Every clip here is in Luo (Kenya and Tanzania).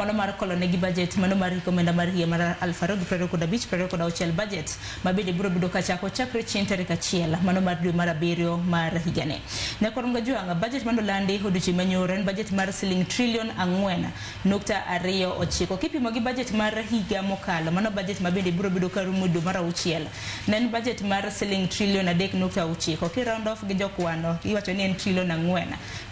Mano mar kolone gi budget mano mar hik omenda mar higa mar 2025-26, budget ma bende biro bedo kachako chakre chieng' tarik 1 mano mar dwe mar abiriyo mar higani. Nyakwar Mgajwang', budget manolandi odiochieng' manyoro en budget mar siling trilion 4.29. Kipimo gi budget mar higa mokalo, mano budget ma bende biro bedo karumo dwe mar auchiel, ne en budget mar siling trilion 3.9. Ki round off gi jokwano, iwacho ni en trilion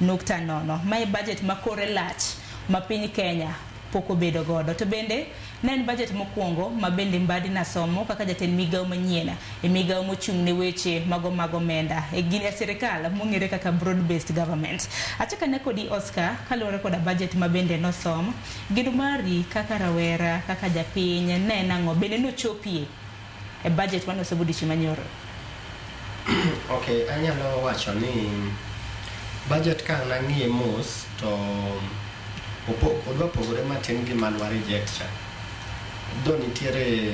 4.0. Mae budget ma kore lach ma piny Kenya pok obedo godo. To bende ne en budget mokwongo ma bende Mbadi nasomo kaka jatend migawo manyien e migawo mochung' ne weche mago mag omenda e gin e sirikal mong'ere kaka broad based government. Achako ane kodi, Oscar, kaluwore koda budget ma bende nosom, geno mari kaka rawera, kaka japiny, ne en ang'o? Bende nochopie e budget manosom odiochieng' manyoro? Okay, anyalo wacho ni budget ka nang'iye mos to odwa pogore matin gi man wa reject cha. Though nitiere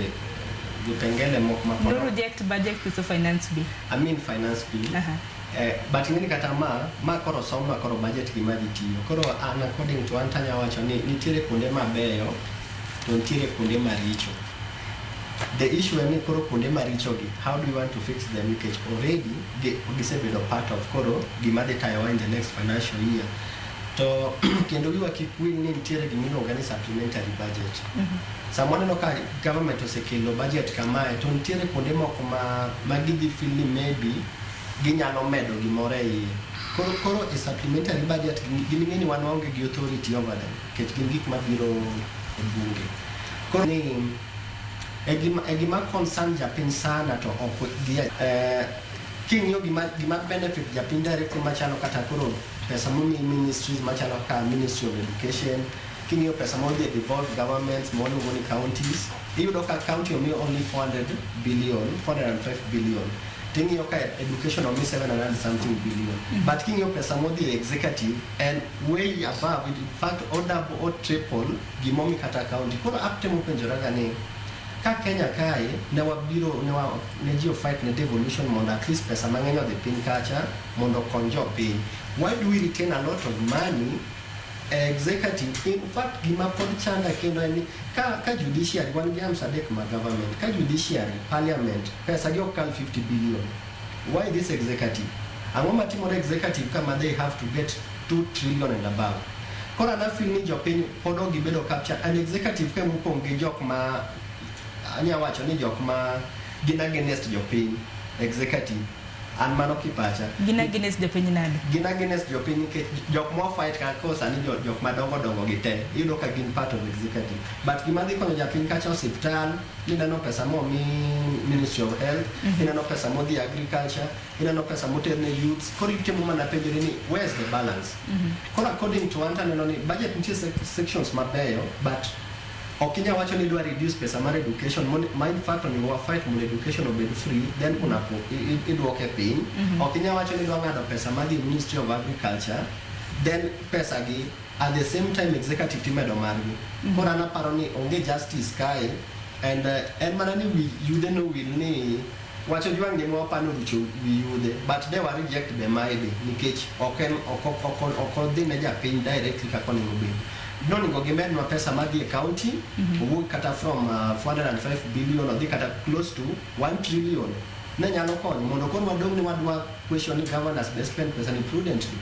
vipengele moko ma pod No reject budget koso finance bill? I mean finance bill. But ing'eni kata ma koro somnwa koro budget gima dhi tiyo. Koro an according to an tanya wacho ni nitiere kuonde mabeyo to nitiere kuonde maricho. The issue en ni koro kuonde maricho gi, how do we want to fix them, nikech already gisebedo part of koro gima dhi tayowa in the next financial year. To kendo wiwa kik wil ni nitiere gimiluongo ni supplementary budget. Sama waneno ka government osekelo budget kamae, to nitiere kuonde moko ma gidhi feel ni maybe ginyalo medo gimoro e iye. Koro e supplementary budget gin ing'e ni wan waonge gi authority over them nikech gin gik mabiro e bunge. Koro ni e gima concern japiny sana to ok gi king'iyo gima benefit japiny directly, machalo kata koro pesa momi ministries machalo kaka Ministry of Education, king'iyo pesa modhi e devolved governments mawaluongo ni counties, iyudo ka county omi only 400 billion, 405 billion, ting'iyo ka education omi 700 something billion, but king'iyo pesa modhi e executive en way above it, in fact o double or triple gimomi kata county. Koro atemo penjoraga ni ka Kenya kae ne wabiro ne ji fight ne devolution mondo at least pesa mang'eny odhi piny kacha mondo okony jopiny, why do we retain a lot of money e executive? In fact, gima pod chanda kendo en ni ka judiciary, wan gi arms adek mag government, ka judiciary, parliament, pesa gi ok kal 50 billion, why this executive? Ang'o matimore executive kama they have to get 2 trillion and above? Koro an afeel ni jopiny pod ok gibedo capture an executive ka mopong' gi jok ma anya wacho ni jok ma gin against jopiny. Executive, an mano kipacha. Gin against jopiny nade? Gin against jopiny nikech jok mo fight ka ko sani jok madongo dongo gi te iyudo ka gin part of executive, but gima dhi konyo japiny kacha, osiptal, ineno pesa momi Ministry of Health, ineno pesa modhi agriculture, ineno pesa moter ne youths. Koro itemo mana penjori ni where is the balance? Koro according to an taneno ni budget nitie sections mabeyo, but ok inyal wacho ni idwa reduce pesa mar education ma in fact onego wa fight mondo education obed free, then unapo iduoke piny. Ok inyal wacho ni idwa ng'ado pesa madhi e Ministry of Agriculture, then pesa gi at the same time executive timedo margi. Koro an aparo ni onge justice kae and en mana ni wi yudhe nowil ni wacho jwang' ni mwapano rucho wi yudhe, but de wa reject be mae be nikech ok en ok odhi ne japiny directly kaka onego bed. Nonego gimednwa pesa madhi e county, owuog kata from 405 billion odhi kata close to 1 trillion, ne nyalo konyo mondo koro wadong' ni wadwa question ni governors be spend pesa ni prudently,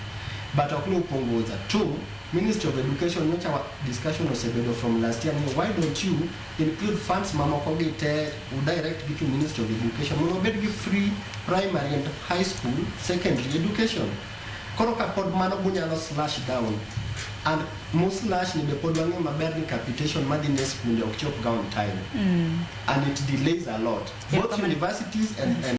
but ok ni upunguza. Two, Ministry of Education, nyocha discussion osebedo from last year ni why don't you include funds mamoko gi te udirect gi to Ministry of Education mondo obed gi free primary and high school secondary education. Koro ka pod mano bunyalo slash down and mo slash ni be pod wang'eyo maber ni capitation madhi ne skunde ok chop ga on time and it delays a lot, both Erokamano. universities and